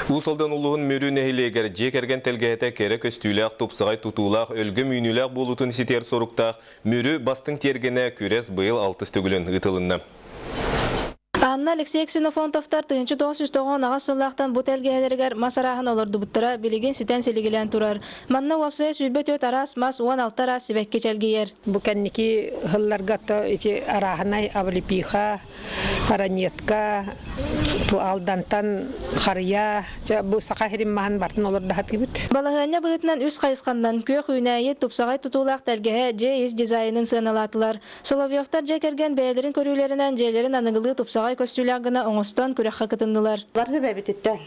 Уус Алдан улууһун Мүрү нэһилиэгэр дьиэ кэргэн тэлгэһэтэ кэрэ көстүүлээх, тупсаҕай тутуулаах, өлгөм үүнүүлээх буолуутун ситиһэр соруктаах Мүрү бастыҥ тиэргэнэ күрэс быйыл алтыс төгүлүн ыытылынна. Анна Алексей Ксенофонтовтар 1998 сыллаахтан бу тэлгэһэлэригэр мас арааһын олордубуттара билигин ситэн силигилээн турар. Манна уопсайа 24 араас мас, 16 араас сибэкки чэлгийэр. Бу кэнники сылларга ити арааһынай облепиха, ранетка, Алдантан харыйа, бу саха сирин маһын бартын олордоһатыбыт. Балаһыанньа быһыытынан үс хайысханнан күөх үүнээйи, тупсаҕай тутуулаах тэлгэһэ, дьиэ ис дизайнын сыаналаатылар. Соловьевтар дьиэ кэргэн бэйэлэрин көрүүлэринэн дьиэлэрин аныгылыы тупсаҕай көстүүлээх гына оҥостон күрэххэ кытыннылар. Барыта бэйэбититтэн.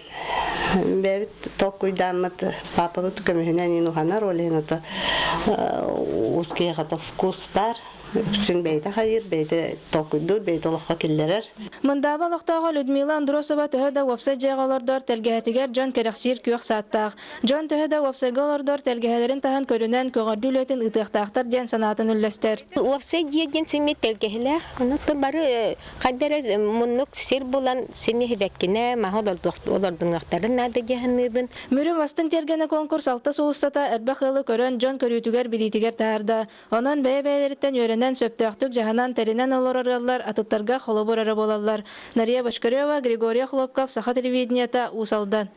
Бэйэбит толкуйдааммыт паапабыт көмүһүнэн иин уһанар, ол иһин ото узкий вкус бар. Үксүн бэйэтэ хайыыр, бэйэтэ толкуйдуур, бэйэтэ олоххо киллэрэр. Мындааба олохтооҕо Людмила Андросова төһө да уопсай дьиэҕэ олордор тэлгэһэтигэр дьон кэрэхсиир күөх сааттаах. Дьон төһө да уопсайга олордор тэлгэһэлэрин таһын көрүнэн көҕөрдүү үлэтин ыытыахтаахтар диэн санаатын үллэстэр. Уопсай дьиэ диэн симми тэлгэһэлээх. Онон бары хайда эрэ муннук сир булан сини сибэккинэ маһы олордуҥуохтарын наада дии саныыбын. Мүрү бастыҥ тиэргэнэ конкурс алта сыл устата элбэх ыалы көрөн, дьон көрүүтүгэр, билиитигэр таһаарда. Онон бэйэ-бэйэлэриттэн үөрэнэн, сөптөөхтүк дьаһанан, тэринэн олорор ыаллар атыттарга холобур эрэ буолаллар. Нария Бочкарева, Григорий Охлопков, Саха телевидениета, Уус Алдан.